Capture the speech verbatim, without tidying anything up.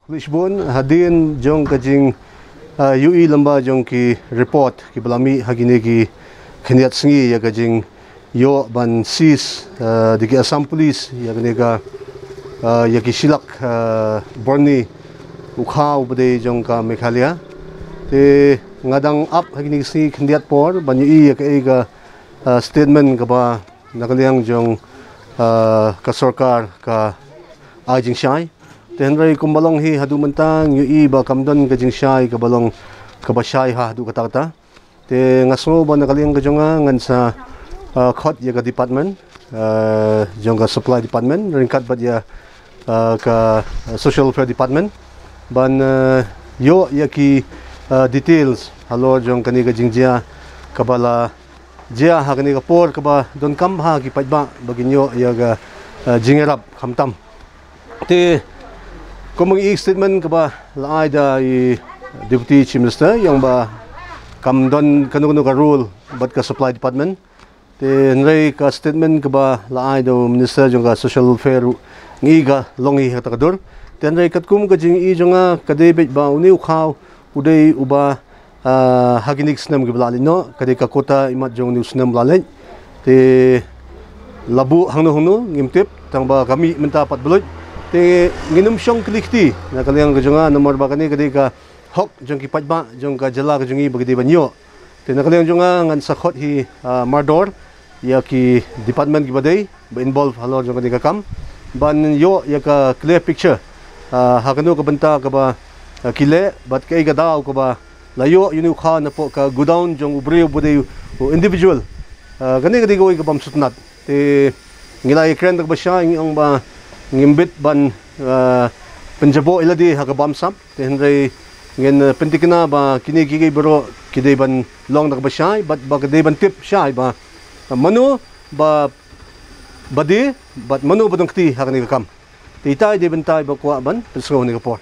Khublei shibun, hadien jong ka jing, ah, ïohi lyngba jong ki report kiba la mih ha kine ki khyndiat sngi ïa ka jingïoh ban seize, ah, da ki Assam Police ïa kane ka, ah, ïa ki shilak, ah, byrni u khaw ba dei jong ka Meghalaya. Te nga dang ap ha kine ki sngi khyndiat por ban ïohi ïa kaei ka, ah, statement kaba na ka liang jong, ah, ka sorkar ka ai jingshai. Te hynrei kumba long hi haduh mynta ngi ïohi ba kam don ka jingshai kaba long kaba shai ha haduh katta katta. Te nga sngew ba na ka liang ka jong nga ngan sa, ah, khot ïa ka department, ah, jong ka supply department ryngkat bad ïa, ah, ka social welfare department ban, ah, ïoh ïa ki, ah, details halor jong kane ka jingjia kaba la jia ha kane ka por kaba donkam ha ki paidbah ba kin ïoh ïa ka, ah, jingïarap khamtam. Te kum ngi i statement kaba la ai da i Deputy Chief Minister ïa ba kam don kano kano ka role bad ka supply department. Te hynrei ka statement kaba la ai da u Minister jong ka Social Welfare ruh ngi ka long hi ha kata ka dur. Te hynrei katkum ka jing i jong nga ka dei beit ba une u khaw u dei uba, ah, ha kine ki snem kiba la leit noh, ka dei ka kota imat jong une u snem ba la leit. Te la buh hangno hangno ngim tip, tang ba ka mih mynta pat bluit. Te ngin ym shong kli kti na ka liang ka jong nga namar ba kane ka dei ka hok jong ki paidbah jong ka jylla ka jong ngi ba ki dei ban ïoh. Te na ka liang jong nga ngan sa khot hi, ah, mardor ïa ki department kiba dei ba involve halor jong kane ka kam ban ïoh ïa ka clear picture, ah, ha kano ka bynta kaba, ah, ki leh bad kaei ka daw kaba la ïoh ïa une u khaw napoh ka godown jong u briew ba dei u individual. Ah, kane ka dei kawei ka bym sngewtynnat. Te ngi la ïakren da kaba shai, ngi ong ba ngim bit ban, ah, pynjaboh ïa lade ha ka bamsap. Te hynrei ngin, ah, pyntikna ba kine kiei kiei baroh ki dei ban long da kaba shai bad ba ka dei ban tip shai ba, ah, mano ba, ba die bad mano ba dang kti ha kane ka kam. Te itai dei ban tai ba kwah ban pynsngew ha kane ka por.